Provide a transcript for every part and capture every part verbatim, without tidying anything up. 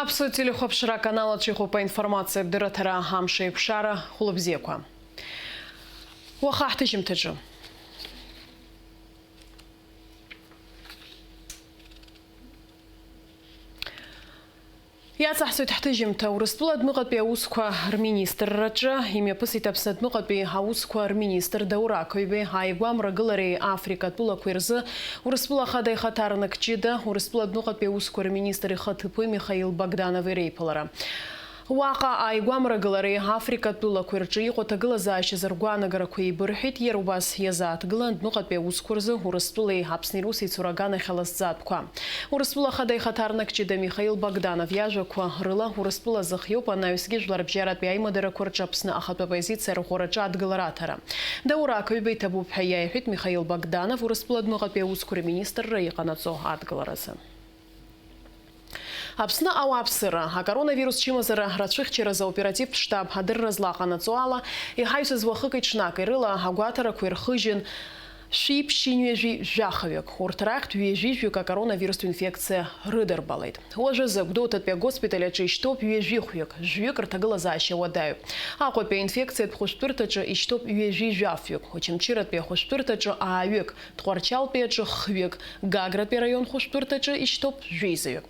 Аԥсуа телехәаԥшра аканал аҿы иҟоуп аинформациатә дырраҭара Амш еиқәшара. Хәлыбзиақәа. Уаха ҳҭыжьымҭаҿы. Иацаҳҵоит ҳҭыжьымҭа. Урыстәыла адәныҟатәи аусқәа рминистрраҿы имҩаԥысит Аԥсны адәныҟатәи аусқәа рминистр Даур Ақыҩбеи ааигәа амрагылареи Африка атәылақәеи рзы Урыстәыла Ахада ихаҭарнак ҷыда, Урыстәыла адәныҟатәи аусқәа рминистр ихаҭыԥи Михаил Богданови реиԥылара. Уаҟа ааигәа амрагылареи Африка атәылақәеи рҿы иҟоу аҭагылазаашьа азы ргәаанагарақәа еибырҳәеит, иара убас иазааҭгылан адәныҟатәи аусқәа рзы Урыстәылеи Аԥсни русеицура аганахьала зҵаатәқәа. Урыстәыла Ахада ихаҭарнак ҷыда Михаил Богданов иажәақәа рыла, Урыстәыла зых иоуп анаҩсгьы жәларбжьаратәи аимадарақәа рҿы Аԥсны ахатәы оппозициа рӷәӷәараҿы адгылара аҭара. Даур Ақыҩба иҭабуп ҳәа иаиҳәеит Михаил Богданов Урыстәыла адәныҟатәи аусқәа рминистрра иҟанаҵо адгыларазы. Аԥсны ауааԥсыра, акоронавирус чымазара рацәыхьчаразы аоперативтә штаб адырра злаҟанаҵо ала, иҳаҩсыз уахыки ҽнаки рыла агәаҭарақәа ирхыжьын шәи ԥшьынҩажәи жәахаҩык. Урҭ рахьтә ҩажәи жәаҩык акоронавирустә инфекциа рыдырбалеит. Уажәазы Гәдоуҭатәи агоспиталь аҿы ишьҭоуп ҩажәи хәҩык, жәаҩык рҭагылазаашьа уадаҩуп. Аҟәатәи аинфекциатә хәышәтәырҭаҿы ишьҭоуп ҩажәи жәафҩык, Очамчыратәи ахәышәтәырҭаҿы ааҩык, Тҟәарчалтәи аҿы хҩык, Гагратәи араион хәышәтәырҭаҿы ишьҭоуп жәеизаҩык.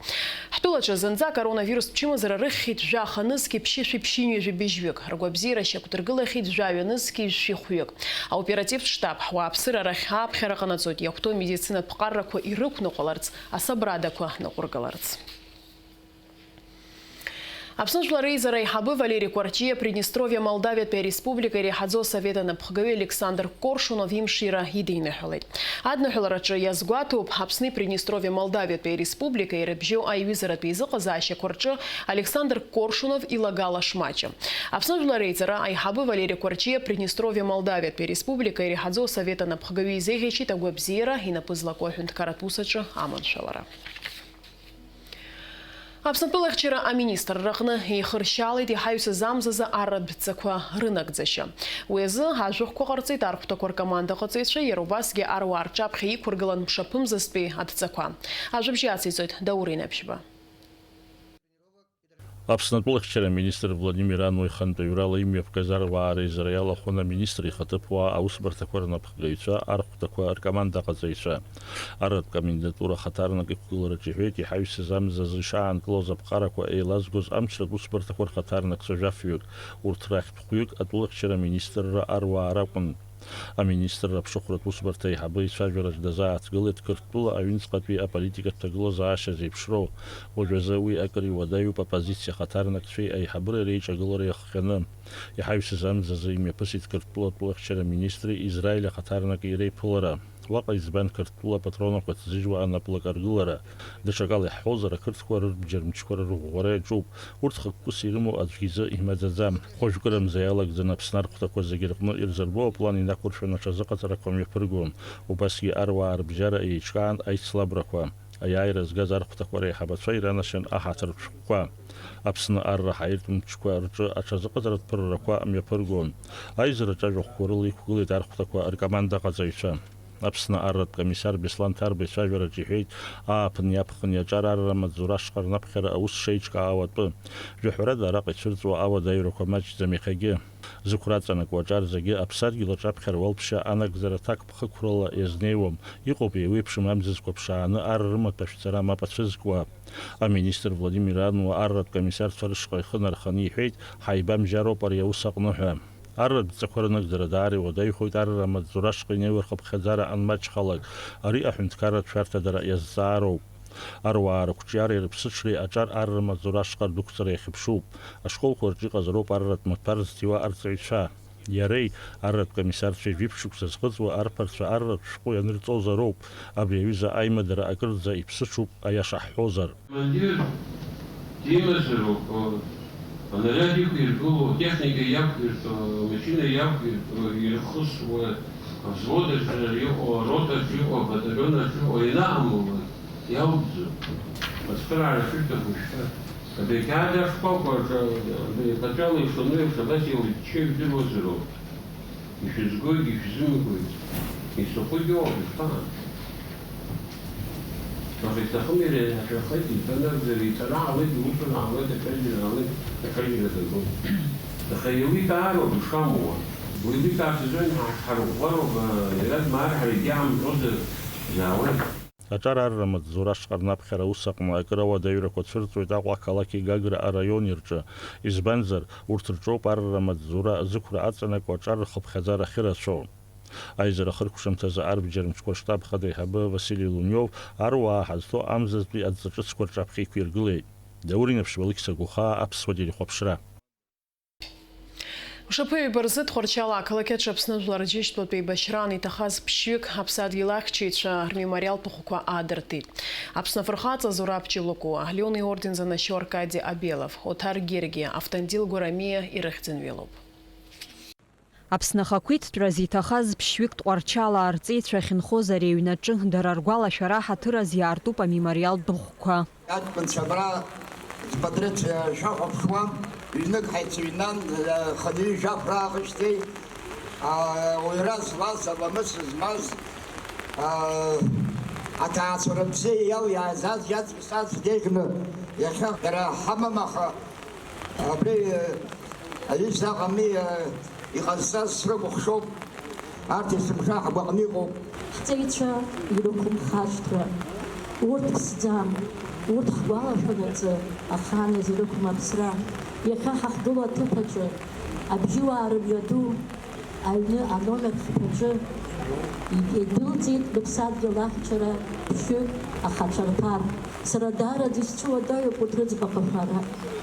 Ҳтәылаҿы зынӡа акоронавирустә чымазара рыхьхьеит жәаха нызқьи ԥшьышәи ԥшьынҩажәи быжьҩык, ргәабзиара шьақәдыргылахьеит жәаҩа нызқьи жәшәи хәҩык. Аоперативтә штаб ҳуааԥсыра арахь аԥхьара ҟанаҵоит иахәҭоу амедицинатә ԥҟаррақәа ирықәныҟәаларц, асабрадақәа ныҟәыргаларц. Аԥсны Жәлар Реизара аиҳабы Валери Кәарҷиа Приднестровиа Молдавиатәи ареспублика иреиҳаӡоу асовет анапхгаҩы Александр Коршунов имшира идиныҳәалеит. Адныҳәалараҿы иазгәаҭоуп, Аԥсни Приднестровиа Молдавиатәи ареспубликеи ирыбжьоу аиҩызаратәи еизыҟазаашьақәа рҿы Александр Коршунов илагала шмаҷым. Аԥсны Жәлар Реизара аиҳабы Валери Кәарҷиа Приднестровиа Молдавиатәи ареспублика иреиҳаӡоу асовет анапхгаҩы изеиӷьасшьеит агәабзиара, инапы злаку аҳәынҭқарратә ус аҿы аманшәалара. Аԥсны атәылахьчара аминистрраҟны еихыршьалеит иҳаҩсыз амзазы арратә дҵақәа рынагӡашьа. Уи азы ажәахәқәа ҟарҵеит архәҭақәа ркомандаҟаҵаҩцәа, иара убасгьы аруаа рҿаԥхьа иқәыргылан мшаԥымзазтәи адҵақәа. Ажәабжь ациҵоит Даур Инабжьба. Аԥсны атәылахьчара аминистр Владимир Ануа ихантәаҩрала имҩаԥгаз аруаа реизара иалахәын аминистр ихаҭыԥуаа, аусбарҭақәа рнапхгаҩцәа, архәҭақәа ркомандаҟаҵаҩцәа. Арратә комендатура ахаҭарнак иқәгылараҿы иҳәеит, иҳаҩсыз амзазы ишаанкылоз аԥҟарақәа еилазгоз амчратә усбарҭақәа рхаҭарнакцәа жәафҩык, урҭ рахьтә хәҩык атәылахьчара аминистрра аруаа ракәын. Аминистрра аԥшыхәратә усбарҭа аиҳабы ицәажәараҿ дазааҭгылеит Қырҭтәыла аҩныҵҟатәи аполитикатә ҭагылазаашьа зеиԥшроу. Уажәазы уи акыр иуадаҩуп оппозициа ахаҭарнакцәеи аиҳабыреи реиҿагылара иахҟьаны. Иҳаҩсыз амзазы имҩаԥысит Қырҭтәыла атәылахьчара министри Израиль ахаҭарнаки реиԥылара. Уаҟа избан Қырҭтәыла апатронақәа ҭзыжьуа анаплакы аргылара. Даҽакала иаҳҳәозар, ақырҭқәа рырбџьар мчқәа рырӷәӷәара иаҿуп. Урҭ хықәкыс ирымоу аӡәгьы изы имаӡаӡам. Хәажәкырамза иалагӡаны Аԥсны архәҭақәа зегьы рҟны ирзырбо аплан инақәыршәаны аҽазыҟаҵарақәа мҩаԥыргон. Убасгьы аруаа рыбжьара еиҿкаан аицлабрақәа. Аиааира згаз архәҭақәа реиҳабацәа иранашьан аҳаҭыртә шәҟәқәа. Аԥсны арра ҳаиртә мчқәа рҿы аҽазыҟаҵаратә ԥыррақәа мҩаԥыргон. Аизараҿы ажәахәқәа рыла иқәгылеит архәҭақәа ркомандаҟаҵаҩцәа. Аԥсны арратә комиссар Беслан Ҭарба ицәажәараҿы иҳәеит, ааԥыни аԥхыни аҿар арра амаҵзура ашҟа рнаԥхьара аус шеиҿкаау атәы. Жәаҳәарада араҟа ицәырҵуа ауадаҩрақәа маҷӡам иахьагьы. Зықәра аҵанакуа аҿар зегьы аԥсадгьыл аҿаԥхьа руалԥшьа анагӡара ҭакԥхықәрала иазнеиуам. Иҟоуп еиуеиԥшым амзызқәа ԥшааны ар рымаҭәа шәҵара мап ацәызкуа. Аминистр Владимир Ануа арратә комиссарцәа рышҟа ихы нарханы иҳәеит, ҳаибамжьароуп ари аус аҟны ҳәа. Арратә дҵақәа рынагӡара даара иуадаҩхоит арра амаҵзура ашҟа инеиуа рхыԥхьаӡара анмаҷхалак. Ари аҳәынҭқарратә шәарҭадара иазҵаароуп. Аруаа рықәҿиареи рыԥсыҽреи аҿар арра амаҵзура ашҟа рдәықәҵара иахьыԥшуп. Ашколқәа рҿы иҟазароуп арратә маҭәар зҭиуа арҵаҩцәа. Иареи арратә комиссарцәеи жәиԥшь шықәса зхыҵуа арԥарцәа арратә шәҟәы ианырҵозароуп. Абри аҩыза аимадара акырӡа иԥсыҽуп, аиаша ҳҳәозар. Командир димазароуп, анаряд иқәиргыло, атехника иақәиртәо, амашьына иақәиртәо, ирхысуа, авзвод аҿы иҟоу, арота аҿы иҟоу, абаталион аҿы иҟоу ианаҳамоулак иалҵӡом. Ацхыраара шәырҭаху шәҳәа. Абри ақьаад ашхәақәа рҿы, абри акаҵәала ишану еиԥш, абас еилаччо ижәдыруазароуп. Ишәызгогь, ишәзымгогь, изҭахугь ыҟоуп, ишԥаҟам? Аха иҭахым иара иаҳәахеит, иҭанарӡыр, иҭанаалеит, иусураалеит, аҽаџьара аалеит, аҽаџьара дагон. Аха еиликаароуп ишамуа. Уеиликаарц азыҳәан ҳа-, ҳарӷәӷәароуп, иара дмаар ҳара егьаҳамҳәозар, заауеит. Аҿар арра амаҵзура ашҟа рнаԥхьара аус аҟны акыр ауадаҩрақәа цәырҵуеит Аҟәа ақалақьи Гагра араиони рҿы. Избанзар, урҭ рҿоуп арра амаҵзура азықәра аҵанакуа аҿар рхыԥхьаӡара ахьырацәоу. Аизара ахыркәшамҭазы арбџьар мчқәа рштаб хада аиҳабы Васили Лунев аруаа ҳазҭоу амзазтәи адҵа ҿыцқәа рҿаԥхьа иқәиргылеит. Даур Инаԥшьба, Алықьса Гәахаа, Аԥсуа телехәаԥшра. Мшаԥы ҩба рзы Тҟәарчал ақалақь аҿы Аԥсны Жәлар Рџьынџьтәылатә еибашьраан иҭахаз ԥшьҩык аԥсадгьыл ахьчаҩцәа рмемориалтә ӷәқәа аадыртит. Аԥсны афырхаҵа Зураб Ҷалокуа, Леон иорден занашьоу Аркади Абелов, Оҭар Гергиа, Автандил Гәарамиа ирыхьӡынҩылоуп. Аԥсны ахақәиҭтәра зиҭахаз ԥшьҩык Тҟәарчалаа рҵеицәа ахьынхоз ари аҩнаҿы дара ргәалашәара ҳаҭыраз иаартуп амемориалтә ӷәқәа. Аҷкәынцәа абра зпатреҭ шәахәаԥшуа, ҩнык ҳаицыҩнан, хынҩажәа жәаф раахижьҭеи, ауаҩра злаз, аламыс змаз, аҭаацәара бзиа иалиааиз, иаҵкысаз деиӷьны иахьа дара ҳамам, аха абри, э, аҩыза аҟами, э, иҟазҵаз срыкәыхшоуп, арҭ есымша ҳгәаҟны иҟоуп. Ҳҵеицәа ирықәымхашҭра, урҭ ԥсӡам, урҭ ҳгәалашәараҿы ахааназ ирықәым аԥсра, иахьа ҳахьгылоу аҭыԥ аҿы, абжьыуаа рымҩаду, аҩны аномер хԥаҿы идәылҵит рыԥсадгьыл ахьчара ԥшьҩык ахацәа рԥар. Сара даараӡа исцәыуадаҩуп урҭ рыӡбахә аҳәара,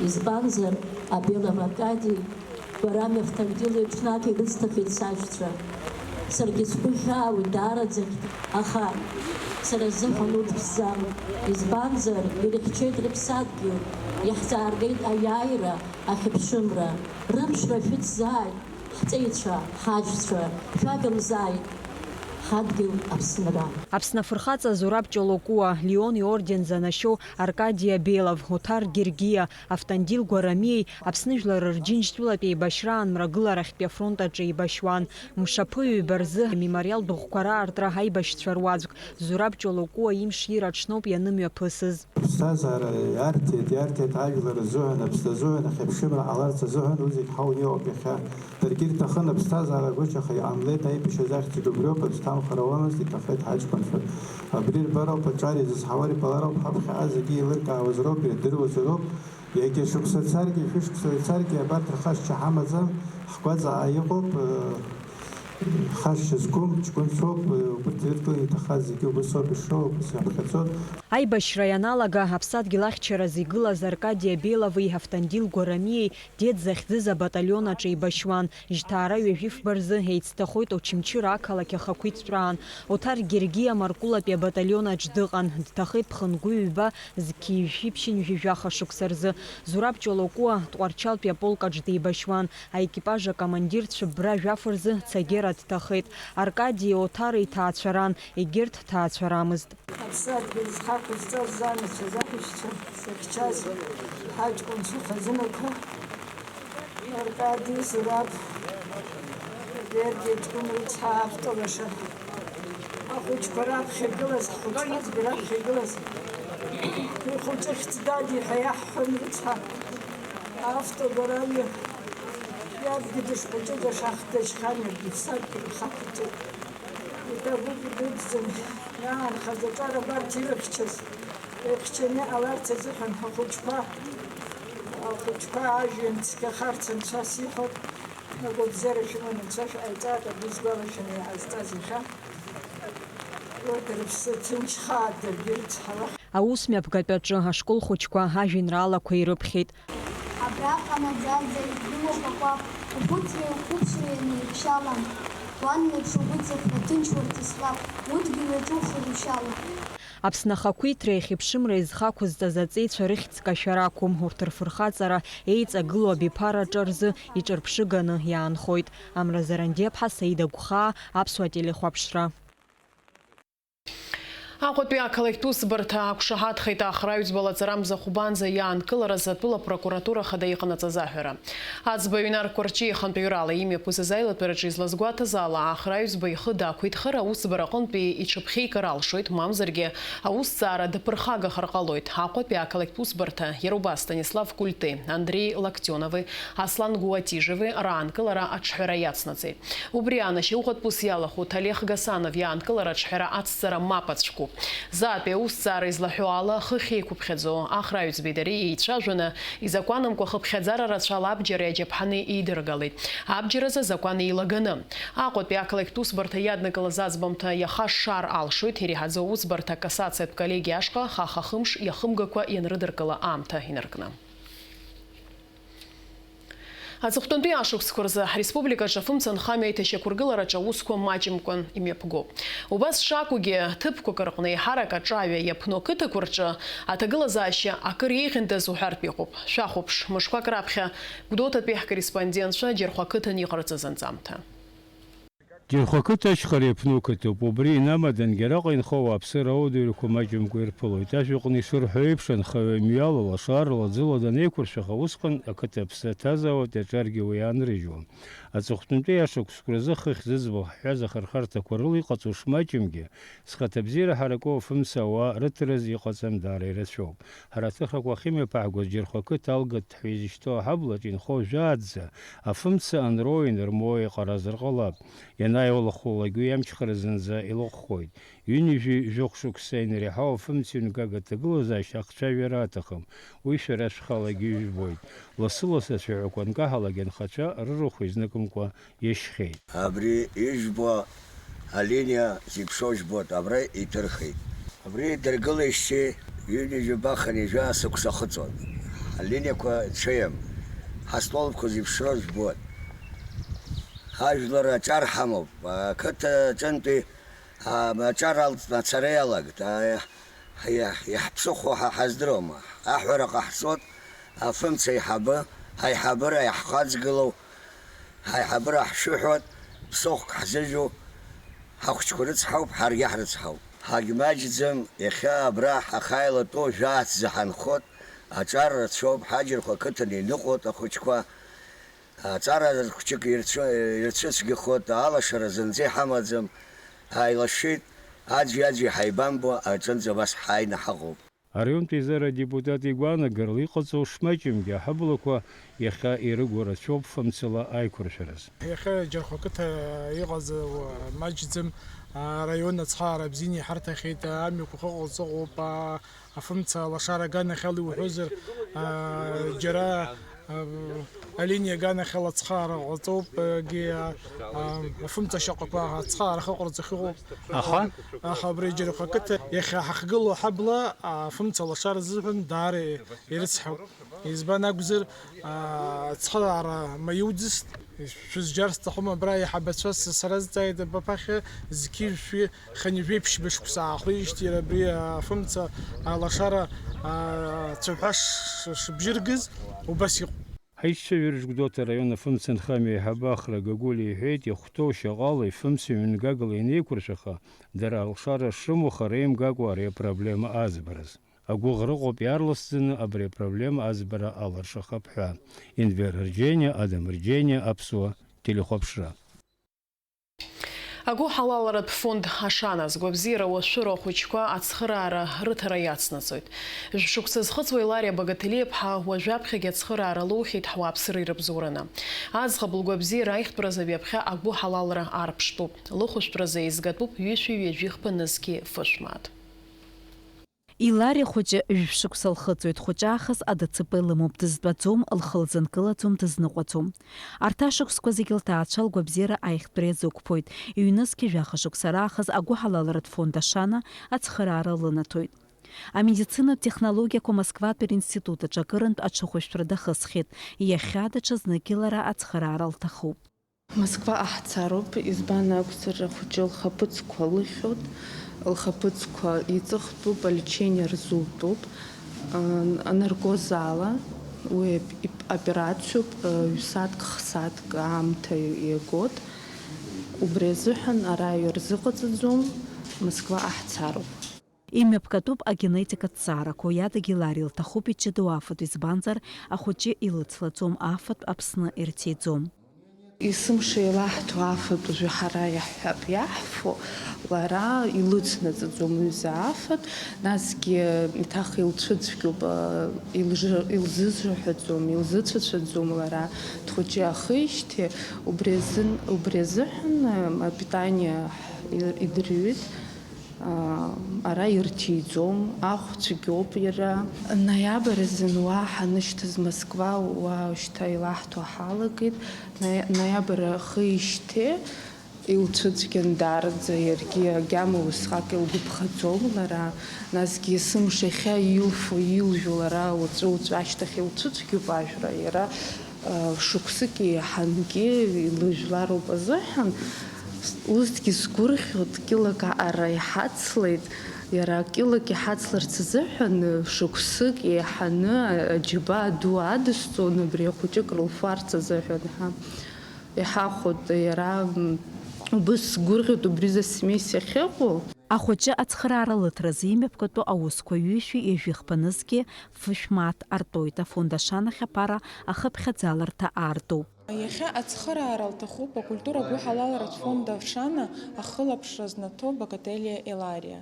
избанзар, Абелов Аркади, Гәарамиа Автандил еиԥш наҟ ирысҭахьеит сашьцәа. Саргьы сгәы хьаауеит даараӡагь, аха сара сзыҳәан урҭ ԥсӡам, избанзар, ирыхьчеит рыԥсадгьыл, иаҳзааргеит аиааира, ахьыԥшымра, рымшра шәыцзааит. Ҳҵеицәа, ҳажәцәа, шәагымзааит ҳадгьыл Аԥсынра! Аԥсны афырхаҵа Зураб Ҷалокуа, Леон иорден занашьоу Аркади Абелов, Оҭар Гергиа, Автандил Гәарамиеи Аԥсны Жәлар Рџьынџьтәылатә еибашьраан Мрагыларахьтәи афронт аҿы еибашьуан. Мшаԥы ҩба рзы амемориалтә ӷәқәа раартра аибашьцәа руаӡәк Зураб Ҷалокуа имш ира аҽноуп ианымҩаԥысыз. Аԥсҭазаара иарҭеит, иарҭеит ажәлар рзыҳәан, Аԥсны азыҳәан, ахьыԥшымра ҟаларц азыҳәан, уи зегь ҳауны иҟоуп иахьа. Даргьы ирҭахын аԥсҭазаара гәыцәаха, иҟамлеит, аибашьра захьӡугьы убриоуп, аԥсҭамхра уамызт, иҭахеит ҳаҷкәынцәа. Абри рбароуп, аҿар изызҳауа рибалароуп, ҳаԥхьаҟа зегьы еилыркаауазароуп, ирдыруазароуп. Егьа шықәса царгьы, шәышықәса ицаргьы, абарҭ рхашҭшьа ҳамаӡам, ҳгәаҵаҟа иҟоуп, э, хашҭшьа зқәым ҷкәынцәоуп, э, убырҭ ирыдкыланы иҭахаз зегьы убыс ауп ишроуа, убыс иаԥхьаӡоит. Аибашьра ианалага, аԥсадгьыл ахьчаразы игылаз Аркади Абелови Автандил Гәарамиеи Дед захьӡыз абаталион аҿы еибашьуан. Жьҭаара ҩажәи фба рзы еицҭахоит Очамчыра ақалақь ахақәиҭтәраан. Оҭар Гергиа Маркулатәи абаталион аҿ дыҟан, дҭахеит ԥхынгәы ҩба, зқьи жәшәи ԥшьынҩажәи жәаха шықәса рзы. Зураб Ҷалокуа Тҟәарчалтәи аполк аҿ деибашьуан. Аекипаж акомандир цәыббра жәаф рзы Цагера дҭахеит. Аркадии Оҭари ҭаацәаран, егьырҭ ҭаацәарамызт. Аԥсадгьыл зхақәызҵаз занацәа, заҳәшьцәа, зыхьчаз, ҳаҷкәынцәа хазынақәа, Аркади, Зураб, Гергиа ҷкәын рыцҳа, автолаша. Ахәыҷқәа раԥхьа игылаз, ҳхәыҷқәа зегьы раԥхьа игылаз. Ихәыҷы хьӡ Дади ҳәа иаҳҳәон рыцҳа. Автогәарами иабгьы дышхәыҷыз ашахҭа дашьхан, иаргьы иԥсадгьыл ихақәиҵеит. Иҭабуп, идыдӡан иаанхаз аҿар абарҭ ирыхьчаз, ирыхьчаны иҟаларц азыҳәан ҳахәыҷқәа, ахәыҷқәа ажәҩан цқьахарц анцәа сиҳәоит. Агәабзиара шәыманы анцәа шәҟаиҵааит, абри сгәалашәаны иҟазҵаз иахьа. Урҭ рыԥсы ҭынчхааит, даргьы рыцҳара. Аус мҩаԥгатәаҿы ашкол хәыҷқәа ажәеинраалақәа ирыԥхьеит. Абраҟа наӡаӡа игылоуп акәаԥ, ухәыцреи ухәыԥшреи еинеиԥшьалан, уан леиԥш угәыҵахь аҭынчурҭа слаф, удгьыл иаҿухыр ушьала. Аԥсны ахақәиҭреи ахьыԥшымреи зхы ақәызҵаз аҵеицәа рыхьӡ кашәар ақәым, урҭ рфырхаҵара еиҵагылоу абиԥара аҿы рзы иҿырԥшыганы иаанхоит. Амра Зарандиаԥҳа, Саида Гәхаа, Аԥсуа телехәаԥшра. Аҟәатәи ақалақьтә усбарҭа ақәшаҳаҭхеит ахраҩӡба лаҵарамза хәбанӡа иаанкыларазы атәыла апрокуратура хада иҟанаҵаз аҳәара. Аӡбаҩ Нарк Кәарҷиа ихантәаҩрала имҩаԥысыз аилатәараҿы излазгәаҭаз ала, ахраҩӡба ихы дақәиҭхар, аусбара аҟынтәи иҽыԥхьеикыр алшоит, мамзаргьы аусҭҵаара даԥырхагахар ҟалоит. Аҟәатәи ақалақьтә усбарҭа иара убас Станислав Культи, Андреи Локтионови, Аслан Гуатижеви раанкылара аҿҳәара иацнаҵеит. Убри аанашьа уҟатәус иалахәу Ҭалех Гасанов иаанкылара аҿҳәара ацҵара мап ацәкуп. Заатәи аусҭҵаара излаҳәо ала, хыхь еиқәыԥхьаӡо ахраҩӡбеи дареи еицәажәаны, изакәанымкәа хыԥхьаӡара рацәала абџьари аџьаԥҳани еидыргалеит. Абџьар азы азакәан еилаганы. Аҟәатәи ақалақьтә усбарҭа иаднакылаз аӡбамҭа иаха шар алшоит, иреиҳаӡоу усбарҭа акассациатә коллегиа ашҟа хаха хымш иахымгакәа ианрыдыркыла аамҭа инаркны. Аҵыхәтәантәи ашықәсқәа рзы ҳреспубликаҿы афымца анхамҩа аиҭашьақәыргылараҿы аусқәа маҷымкәан имҩаԥгоуп. Убас шакәугьы, ҭыԥқәак рҟны еиҳарак аҿаҩа иаԥну ақыҭақәа рҿы аҭагылазаашьа акыр еиӷьындаз уҳәартә иҟоуп. Шәахәаԥш, мышқәак раԥхьа Гәдоуҭатәи ҳкорреспондентцәа Џьархәа ақыҭан иҟарҵаз анҵамҭа. Џьархәа ақыҭа ашьхара иаԥну қыҭоуп. Убри инамадангьы араҟа инхо ауааԥсыра ауадаҩрақәа маҷымкәа ирԥылоит. Ажәаҟны ишырҳәо еиԥш, анхаҩы мҩала, лашарала, ӡыла данеиқәыршәаха, усҟан ақыҭа аԥсы аҭазаауеит, аҿаргьы уи иаанрыжьуа. Аҵыхәтәантәи ашықәсқәа рзы хыхь зыӡбахә ҳҳәаз ахырхарҭақәа рыла иҟаҵоу шмаҷымкгьы, зхаҭабзиара ҳараку афымца ауаа рыҭараз иҟаҵам даара ирацәоуп. Ҳара аҭыхрақәа ахьымҩаԥаҳгоз Џьархәа ақыҭа алгатә ҳәа изышьҭоу аҳабла ианхо жәааӡа, афымца анроу инырмоу еиҟаразар ҟалап. Ианааиуа лыхәылак уи амчхара зынӡа илыхәхоит. Ҩынҩажәи жәохә шықәса инареиҳау афымца ҩнгага аҭагылазаашьа ахцәажәара аҭахым. Уи шәара шәхалагьы ижәбоит. Лассы-лассы ацәаҳәақәа анкаҳалак, анхацәа рырахә изныкымкәа иашьхьеит. Абри ижәбо алиниа зеиԥшроу жәбоит, абра иҭырхит. Абри идыргылеижьҭеи ҩынҩажәи жәаба хынҩажәа шықәса ахыҵуан. Алиниақәа ҽеим, ҳастолбқәа зеиԥшроу жәбоит. Ҳажәлар аҿар ҳамоуп, ақыҭа аҿынтәи, а, аҿар алҵны ацара иалагт. А, иаҳ-, иаҳ-, иаҳԥсыхәо ҳа ҳаздыруама? Аҳәара ҟаҳҵоит, афымца аиҳабы, ҳаиҳабыра иаҳхаҵгылоу, ҳаиҳабыра ҳшәыҳәоит, ԥсыхәк ҳзыжәу, ҳахәыҷқәа рыцҳауп, ҳаргьы ҳрыцҳауп. Ҳагьмаҷӡам, иахьа абра ҳахаилатәоу жәааҭӡа ҳанхоит, аҿар рацәоуп, ҳаџьарқәа ақыҭан иныҟәоит ахәыҷқәа. Аҵара хәҷык ирцәы-, ирцәыцәгьахоит, алашара зынӡа иҳамаӡам, ҳаилашит, аӡәи-аӡәи ҳаибамбо аҿынӡа абас ҳааины ҳаҟоуп. Араионтә еизара адепутат игәаанагарала иҟаҵоу шмаҷымкгьы аҳаблақәа иахьа ирыгу рацәоуп фымцала аиқәыршәараз. Иахьа Џьархәа қыҭа иҟаз маҷӡам, араион ацхыраара бзианы иҳарҭахьеит, амҩақәа хыҟаҵаҟоуп, афымца лашара аганахьала иуҳәозар, аа, џьара, аа, алиниа аганахьала ацхыраара ҟаҵоуп, егьи, аа, афымца шьаҟақәа ацхыраара ахьыҟарҵо ахьыҟоуп. Аха? Аха абри Џьархәа ақыҭа иахьа ҳахьгылоу аҳабла, афымца лашара азыҳәан даара ирыцҳауп. Избан акәзар, аа, ацхыраара маиуӡыст. Шәызџьар сҭахума, абра аиҳабацәа сара сзааит абаԥахьа, зқьи жәшәи хынҩажәи ԥшьба шықәса аахижьҭеи абри афымца алашара, аа, цәаҳәа ш-, ш-, шыбжьыргыз, убас иҟоуп. Ҳаицәажәараҿы Гәдоуҭа араион афымца нхамҩа аиҳабы Ахра Гагәлиа иҳәеит, иахәҭоу шьаҟала ифымца ҩнгагала ианеиқәыршәаха, дара алшара шрымоу хара имгакәа ари апроблема аӡбараз. Агәыӷра ыҟоуп иаарласӡаны абри апроблема аӡбара алыршахап ҳәа. Енвер Рџьениа, Адам Рџьениа, Аԥсуа телехәаԥшра. Агәыҳалалратә фонд Ашана згәабзиара уашәшәыроу ахәыҷқәа ацхыраара рыҭара иацнаҵоит. Жәшықәса зхыҵуа Илариа Багаҭелиаԥҳа уажәаԥхьагьы ацхыраара лоухьеит ҳуааԥсыра ирыбзоураны. Аӡӷаб лгәабзиара аиӷьтәразы ҩаԥхьа агәыҳалалра арԥштәуп. Лыхәшәтәразы еизгатәуп ҩышәи ҩажәи хԥа нызқьи фышә мааҭ. Илариа хәыҷы жәшықәса лхыҵуеит, хәыҷаахыс АДЦП лымоуп, дызтәаӡом, лхы лзынкылаӡом, дызныҟәаӡом. Арҭ ашықәсқәа зегьы лҭаацәа лгәабзиара аиӷьтәра иазықәԥоит. Ҩнызқьи жәаха шықәса раахыс агәыҳалалратә фонд Ашана ацхыраара лынаҭоит. Амедицинатә технологиақәа Москватәи ринститут аҿы акырынтә аҽыхәышәтәра дахысхьеит. Иахьа даҽазныкгьы лара ацхыраара лҭахуп. Москва аҳцароуп, избан акәзар, ахәыҷы лхаԥыцқәа лыхьуеит, лхаԥыцқәа иҵыхтәуп, алечение рзутәуп. Ан-, анаркоз ала уи ап-, ап-, операциоуп, ҩ-сааҭк, х-сааҭк аамҭа иагоит. Убри азыҳәан ара ирзыҟаҵаӡом, Москва аҳцароуп. Имҩаԥгатәуп агенетикатә ҭҵаарақәа, уи адагьы Лариа илҭахуп иҷыдоу афатә, избанзар, ахәыҷы илыцлаӡом, афатә Аԥсны ирҭиӡом. Есымша илаҳҭо афатә уажәы ҳара иаҳҳәап иаҳфо, лара илыцнаҵаӡом ҩыза афатә, насгьы еиҭах илцәыцәгьоуп, илжы-, илзыжәаҳәаӡом, илзыцәацәаӡом лара дхәыҷы ахижьҭеи, убри азын, убри азыҳәан апитание идырҩит. Ара ирҭиӡом, ахә цәгьоуп иара. Ноиабр азын уа ҳанышьҭаз Москва, уа шьҭа илаҳҭо ҳалагеит. Нои-, ноиабр ахижьҭеи илцәыцәгьан даараӡа, иаргьы агьама усҟак илгәаԥхаӡом лара. Насгьы есымша иахьа илфо, илжәо лара уаҵәы-уаҵәы ашьҭахь илцәыцәгьоуп ажәра. Иара Шықәсык еиҳангьы илыжәлароуп азыҳәан, усгьы сгәырӷьоит, кьылак аҟара иҳацлеит, иара кьылак иҳацларц азыҳәан шықәсык еиҳаны аџьабаа ду адысҵон, абри ахәыҷы акрылфарц азыҳәан ҳәа. Иҳахәоит, иара, м, убыс сгәырӷьоит убри за смесь иахьыҟоу. Ахәыҷы ацхыраара лыҭразы имҩаԥгатәу аусқәа ҩышәи ҩажәи хԥа нызқьи фышә мааҭ артоит. Афонд Ашанахь аԥара ахыԥхьаӡаларҭа аартуп. Иахьа ацхыраара лҭахуп акультура гәыҳалалратә фонд Ашана ахылаԥшра знаҭо Бакателиа Елариа.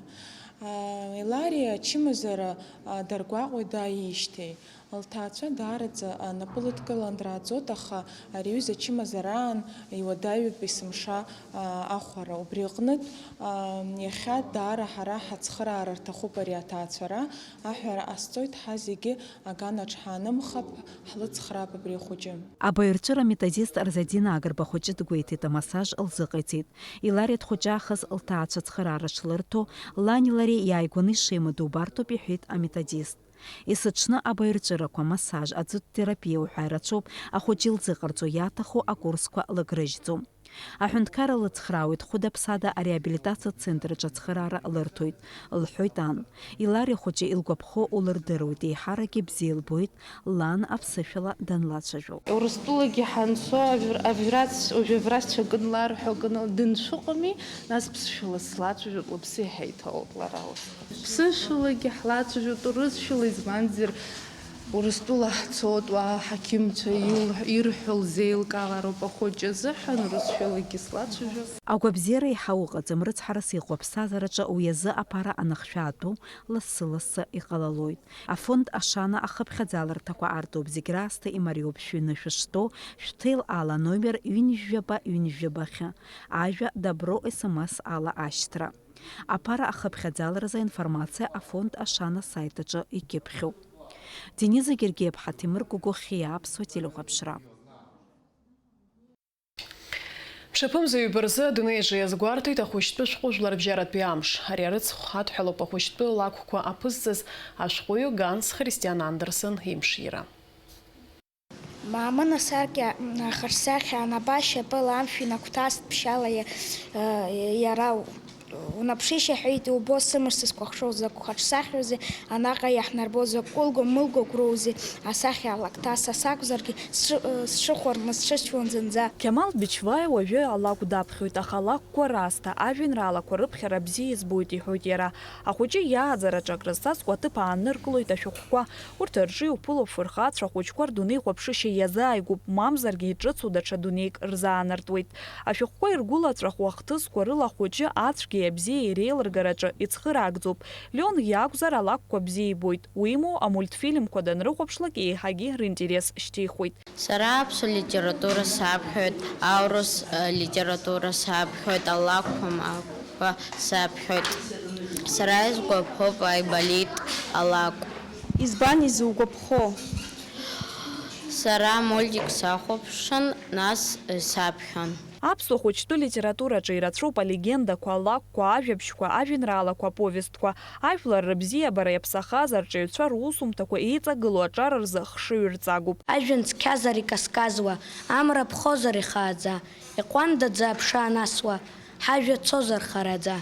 Елариа ачымазара, а, даргәаҟуеит дааиижьҭеи. Лҭаацәа даараӡа, а, напы лыдкылан дааӡоит, аха ари аҩыза ачымазараан иуадаҩуп есымша, а, ахәара. Убри аҟнытә, а, иахьа даара ҳара ҳацхыраара рҭахуп ари аҭаацәара. Аҳәара ҟасҵоит, ҳа зегьы аганаҿ ҳаанымхап, ҳлыцхраап абри ахәыҷы. Абаҩрҵәыра аметодист Арзадина Агрба хәыҷы дгәеиҭеит, амассаж лзыҟаиҵеит. Илариа дхәыҷаахыс лҭаацәа ацхыраара шлырҭо, лани лареи иааигәаны ишеимадоу убарҭоуп, иҳәеит аметодист. Есыҽны абаҩрҵәырақәа, массаж, аӡытә терапиа уҳәа ирацәоуп, ахәыҷы илзыҟарҵо иаҭаху акурсқәа лыгрыжьӡом. Аҳәынҭқарра лыцхраауеит, хәыда-ԥсада ареабилитациа центрраҿы ацхыраара лырҭоит, лҳәоит ан. Илариа хәыҷы илгәаԥхо улырдыруеит, еиҳарак ибзиа илбоит лан аԥсышәала данлацәажәо. Урыстәылагьы ҳанцо ажәр-, ажәрацә-, уажәы аврацәа акы нларҳәо, акы ныл-, дынцәыҟами, нас ԥсышәала слацәажәоит, лыԥсы иаҳа иҭоуп лара ус. Ԥсышәалагьы ҳлацәажәоит урысшәала, избанзар, Урыстәыла ҳцоит, уа аҳақьымцәа ил-, ирҳәо лзеилкаалароуп, ахәыҷы азыҳәан урысшәалагьы слацәажәо. Агәабзиара еиҳа ыҟаӡам, рыцҳарас иҟоу аԥсҭазаараҿы уи азы аԥара аныхшәаатәу лассы-лассы иҟалалоит. Афонд Ашана ахыԥхьаӡаларҭақәа аартуп, зегь раасҭа имариоуп шәыҩны шәыштәоу, шәҭел ала, номер ҩынҩажәаба ҩынҩажәабахьы, ажәа добро, СМС ала ашьҭра. Аԥара ахыԥхьаӡаларазы аинформациа афонд Ашана асайт аҿы икьыԥхьуп. Дениза Гергиаԥҳа, Ҭемыр Гогохиа, Аԥсуа телехәаԥшра. Мшаԥымза ҩба рзы адунеи аҿы иазгәарҭеит ахәыҷтәы шәҟәы жәларбжьаратәи амш. Ари арыцхә адҳәалоуп ахәыҷтәы лакәқәа аԥызҵаз ашәҟәыҩҩы Ганс Христиан Андерсен имшира. Мамына саркьа ахаҿсахьа анапы ашьапыла амшә инагәҭаст ԥшьала иа-, иара унаԥшишь, иҳәеит, иубо сымш сызкәыхшоу закә хаҿсахьоузеи, анаҟа иаҳнарбо закә кылгәа-мылгәа гәроузеи, асахьа алакҭа са сакәзаргьы, сшыхәарма сҽысшьуан зынӡа. Қьамал Бичваи уажәы алакә даԥхьоит, аха алакәқәа раасҭа ажәеинраалақәа рыԥхьара бзиа избоит, иҳәоит иара. Ахәыҷы иааӡараҿы акрызҵазкуа аҭыԥ аанныркылоит ашәҟәқәа. Урҭ рҿы иуԥыло афырхацәа ахәыҷқәа рдунеихәаԥшышьа иазааигәоуп, мамзаргьы иҿыцу даҽа дунеик рзаанартуеит. Ашәҟәқәа иргәылаҵәаху ахҭысқәа рыла ахәыҷы ацәгьеи абзиеи реилыргараҿы ицхыраагӡоуп. Леон иакәзар, алакәқәа бзиа ибоит, уимоу, амультфильмқәа данрыхәаԥшлак еиҳагьы ринтерес шьҭихуеит. Сара аԥсуа литература саԥхьоит, аурыс, э, литература саԥхьоит, алакәқәа мап. Ҳәа саԥхьоит. Сара исгәаԥхоуп Аиболит алакә. Избан изугәаԥхо? Сара мультик сахәаԥшын, нас, э, саԥхьон. Аԥсуа хәыҷтәы литератураҿы ирацәоуп алегендақәа, алакәқәа, ажәабжьқәа, ажәеинраалақәа, аповестқәа. Ажәлар рыбзиабара иаԥсахаз арҿиаҩцәа русумҭақәа еиҵагылоу аҿар рзы хшыҩ рҵагоуп. Ажәҩан цқьазар иказказуа, амра ԥхозар ихааӡа, иҟәандаӡа аԥша анасуа, ҳажәа цозар хараӡа,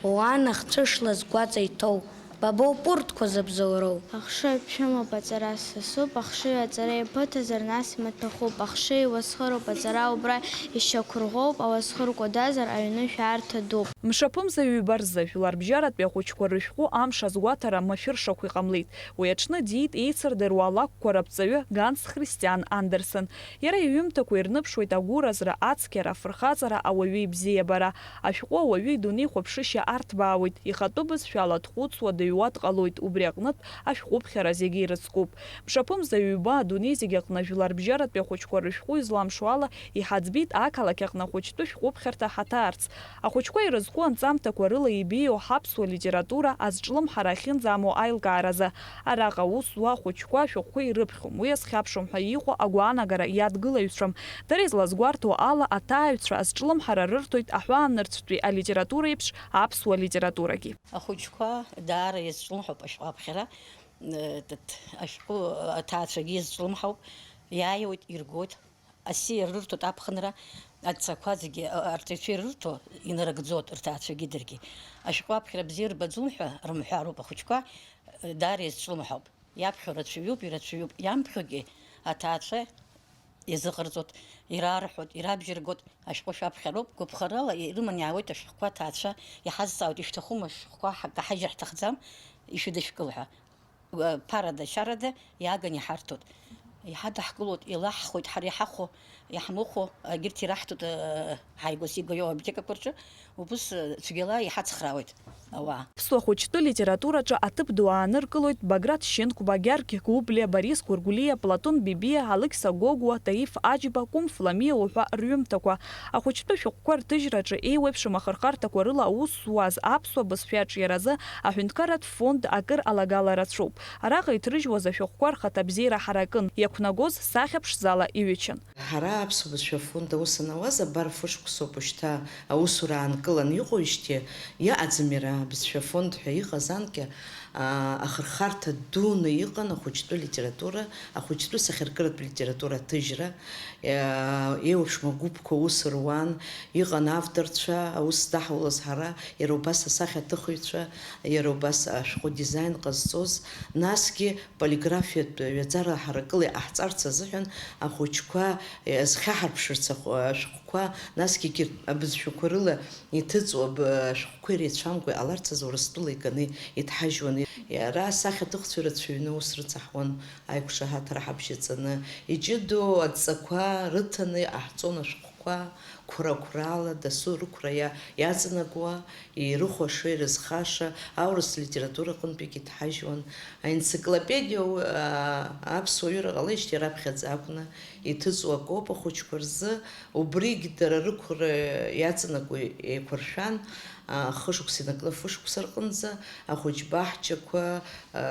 уаан ахцәышла згәаҵа иҭоу, Ба боуп урҭқәа зыбзоуроу. Ахшыҩ ԥшәымоуп, аҵара сасуп, ахшыҩ аҵара иаԥыҭазар, нас имаҭәахәуп, ахшыҩ иуасхыруп, аҵара убра ишьақәырӷәӷәоуп, ауасхыр кәадазар, аҩны шәаарҭа дууп. Мшаԥымза ҩба рзы жәларбжьаратәи ахәыҷқәа рышәҟәы амш азгәаҭара машәыршақә иҟамлеит. Уи аҽны диит еицырдыруа алакәқәа раԥҵаҩы Ганс Христиан Андерсен. Иара иҩымҭақәа ирныԥшуеит агәыразра, ацқьара, афырхаҵара, ауаҩы ибзиабара. Ашәҟәы ауаҩы идунеихәаԥшышьа арҭбаауеит, ихатәы бызшәала дхәыцуа, дыҩуа дҟалоит, убри аҟнытә ашәҟәыԥхьара зегьы ирыцкуп. Мшаԥымза ҩба адунеи зегь аҟны жәларбжьаратәи ахәыҷқәа рышәҟәы изламшо ала, иҳаӡбеит ақалақь аҟны ахәыҷтәы шәҟәыԥхьарҭа ҳаҭаарц. Ахәыҷқәа ирызку анҵамҭақәа рыла ибеиоу ҳаԥсуа литература азҿлымҳара ахьынӡамоу аилкааразы, араҟа аус зуа ахәыҷқәа ашәҟәқәа ирыԥхьом, уи азхьаԥшуам ҳәа иҟоу агәаанагара иадгылаҩцәам. Дара излазгәарҭо ала, аҭааҩцәа азҿлымҳара рырҭоит аҳәаанырцәтәи алитература еиԥш аԥсуа литературагьы. Ахәыҷқәа даара иазҿлымҳауп ашәҟәы аԥхьара, э, тт-, ашәҟәы аҭаацәагьы иазҿлымҳауп, иааиуеит, иргоит. Асиа рырҭоит аԥхынра, адҵақәа зегьы, а-, арҵаҩцәа ирырҭо инарыгӡоит рҭаацәагьы даргьы. Ашәҟәы аԥхьара бзиа рбаӡом ҳәа рымҳәароуп ахәыҷқәа, даара иазҿлымҳауп. Иаԥхьо рацәаҩуп, ирацәаҩуп, иамԥхьогьы аҭаацәа иазыҟарҵоит, ираарҳәоит, ирабжьаргоит, ашәҟәы шәаԥхьароуп, гәаԥхарала ирыман иаауеит ашәҟәқәа аҭаацәа, иҳазҵаауеит, ишәҭахума ашәҟәқәа ҳакаҳажьыр ҳҭахӡам, ишәыдышәкыл ҳәа. Ԥарада, шьарада иааган иҳарҭоит. Иҳадаҳкылоит, илаҳхуеит, ҳара иҳахәо, иаҳмыхәо, егьырҭ ираҳҭоит, ҳааигәа-сигәа иоу аиблиотекақәа рҿы, убыс цәгьала иҳацхраауеит ауаа. Аԥсуа хәыҷтәы литератураҿы аҭыԥ ду ааныркылоит Баграт Шьынқәба, Гьаргь Гәыблиа, Борис Гәыргәлиа, Платон Бибиа, Алықьса Гогәуа, Таиф Аџьба, Кәым Фламиа уҳәа рҩымҭақәа. Ахәыҷтәы шәҟәқәа рҭыжьраҿы еиуеиԥшым ахырхарҭақәа рыла аус зуаз аԥсуа бызшәа аҿиаразы аҳәынҭқарратә фонд акыр алагала рацәоуп. Араҟа иҭрыжьуаз ашәҟәқәа рхаҭабзиара ҳаракын, иақәнагоз сахьа ԥшӡала иҩычан. Ҳара аԥсуа бызшәа афонд аус анауаз абар фышықәсоуп уажәшьҭа аусура аанкылан иҟоуижьҭеи, иҟаӡам иара, абызшәа афонд ҳәа иҟаз анкьа, аа, ахырхарҭа дуны иҟан ахәыҷтәы литература, ахәыҷтәы сахьаркыратә литература аҭыжьра, иа-, еиуеиԥшым агәыԥқәа аус руан, иҟан авторцәа, аус здаҳулаз ҳара, иара убас асахьаҭыхыҩцәа, иара убас ашәҟәы дизаин ҟазҵоз, насгьы полиграфиатә ҩаӡара ҳаракыла иҟаҳҵарц азыҳәан ахәыҷқәа, е, зхьаҳарԥшырц ахә-, ашәҟәқәа, насгьы егьырҭ абызшәақәа рыла иҭыҵуа аб-, ашәҟәқәа иреицәамкәа иҟаларц азы Урыстәыла иганы иҭҳажьуан. Иара асахьаҭыхцәа ирацәаҩны аус рыцаҳауан аиқәшаҳаҭра ҳабжьаҵаны, иҷыдоу адҵақәа рыҭаны иҟаҳҵон ашәҟәқәа. Қәра-қәрала дасу рықәра иа-, иаҵанакуа, ирыхәаша, ирызхаша, аурыс литература аҟынтәигьы иҭҳажьуан. Аенциклопедиа у-, а-, аԥсуа ҩыра ҟалеижьҭеи раԥхьаӡа акәны иҭыҵуа акоуп ахәыҷқәа рзы, убригь дара рықәра иаҵанакуа еиқәыршәан, а, хышықәса инаркны фышықәса рҟынӡа ахәыҷ баҳчақәа, а,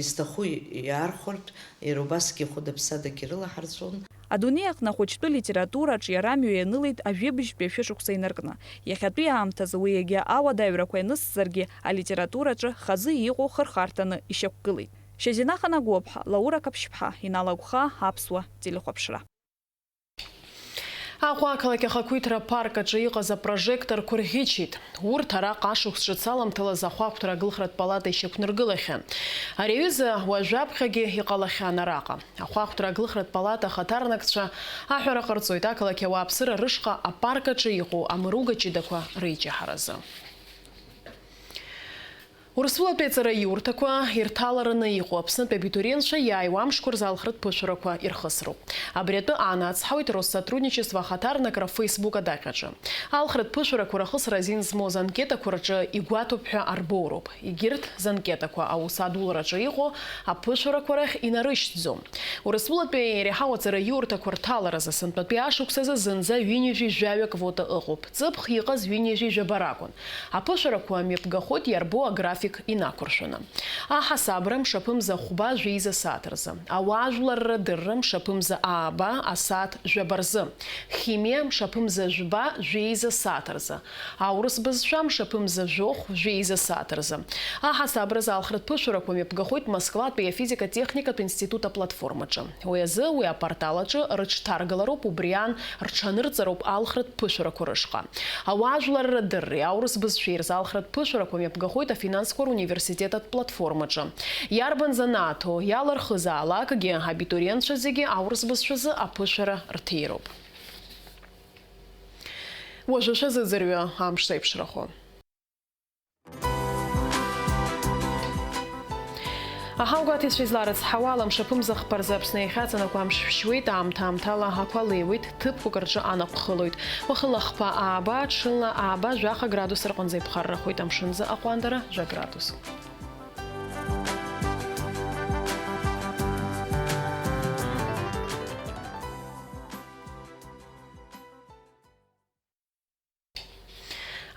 изҭаху иаархәартә, иара убасгьы хәыда-ԥсадагь ирылаҳарҵон. Адунеи аҟны ахәыҷтәы литература аҿиара амҩа ианылеит ажәибжьтәи ашәышықәса инаркны. Иахьатәи аамҭазы уи егьа ауадаҩрақәа ианысзаргьы, алитератураҿы хазы иҟоу хырхарҭаны ишьақәгылеит. Шьазина Ханагәыԥҳа, Лаура Қаԥшьԥҳа, Инал Агәхаа, Аԥсуа телехәаԥшра. Аҟәа ақалақь ахақәиҭра апарк аҿы иҟаз апрожекторқәа рӷьычит. Урҭ араҟа ашықәс ҿыц аламҭалаз ахәаахәҭра агылхратә палата ишьақәнаргылахьан. Ари аҩыза уажәаԥхьагьы иҟалахьан араҟа. Ахәаахәҭра агылхратә палата ахаҭарнакцәа аҳәара ҟарҵоит ақалақь ауааԥсыра рышҟа апарк аҿы иҟоу амыруга ҷыдақәа реиҷаҳаразы. Урыстәылатәи аҵараиурҭақәа ирҭалараны иҟоу Аԥснытәи абитуриентцәа иааиуа амшқәа рзы алхратә ԥышәарақәа ирхысроуп. Абри атәы аанацҳауеит Россотрудничество ахаҭарнакра Facebook адаҟьаҿы. Алхратә ԥышәарақәа рахысра азин змоу занкетақәа рҿы игәаҭоуп ҳәа арбоуроуп. Егьырҭ занкетақәа аус адулараҿы иҟоу аԥышәарақәа рахь инарышьҭӡом. Урыстәылатәи иреиҳау аҵараиурҭақәа рҭаларазы сынтәатәи ашықәсазы зынӡа ҩынҩажәи жәаҩа квота ыҟоуп. Ҵыԥх иҟаз ҩынҩажәи жәаба ракәын. Аԥышәарақәа мҩаԥгахоит иарбоу аграфик инақәыршәаны. Аҳасабра мшаԥымза хәба жәеиза сааҭ рзы. Ауаажәларра дырра мшаԥымза ааба асааҭ жәаба рзы. Химиа мшаԥымза жәба жәеиза сааҭ рзы. Аурыс бызшәа мшаԥымза жәохә жәеиза сааҭ рзы. Аҳасабразы алхратә ԥышәарақәа мҩаԥгахоит Москватәи афизика-техникатә институт аплатформаҿы. Уи азы уи апортал аҿы рыҽҭаргалароуп, убри аан рҽанырҵароуп алхратә ԥышәарақәа рышҟа. Ауаажәларра дырреи аурыс бызшәеи рзы алхратә ԥышәарақәа мҩаԥгахоит афинанс Русқәа руниверситет аплатформаҿы. Иарбан занааҭу иалырхызаалакгьы, абитуриентцәа зегьы аурыс бызшәазы аԥышәара рҭироуп. Уажәы шәазыӡырҩы амш зеиԥшрахо. Аҳаугәаҭаҩцәа изларыцҳауа, ала мшаԥымза хԥа рзы Аԥсны иахьаҵанакуа амш шәшьуеит, аамҭа-аамҭала ақәа леиуеит, ҭыԥқәак рҿы анаҟә хылоит. Уахыла хԥа ааба, ҽынла ааба жәаха градус рҟынӡа иԥхаррахоит, амшынӡы аҟәандара жәа градус.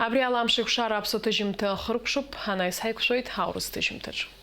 Абри ала амш еиқәшара аԥсуа ҭыжьымҭа ахыркәшоуп, анаҩс ҳаиқәшәоит аурыс ҭыжьымҭаҿы.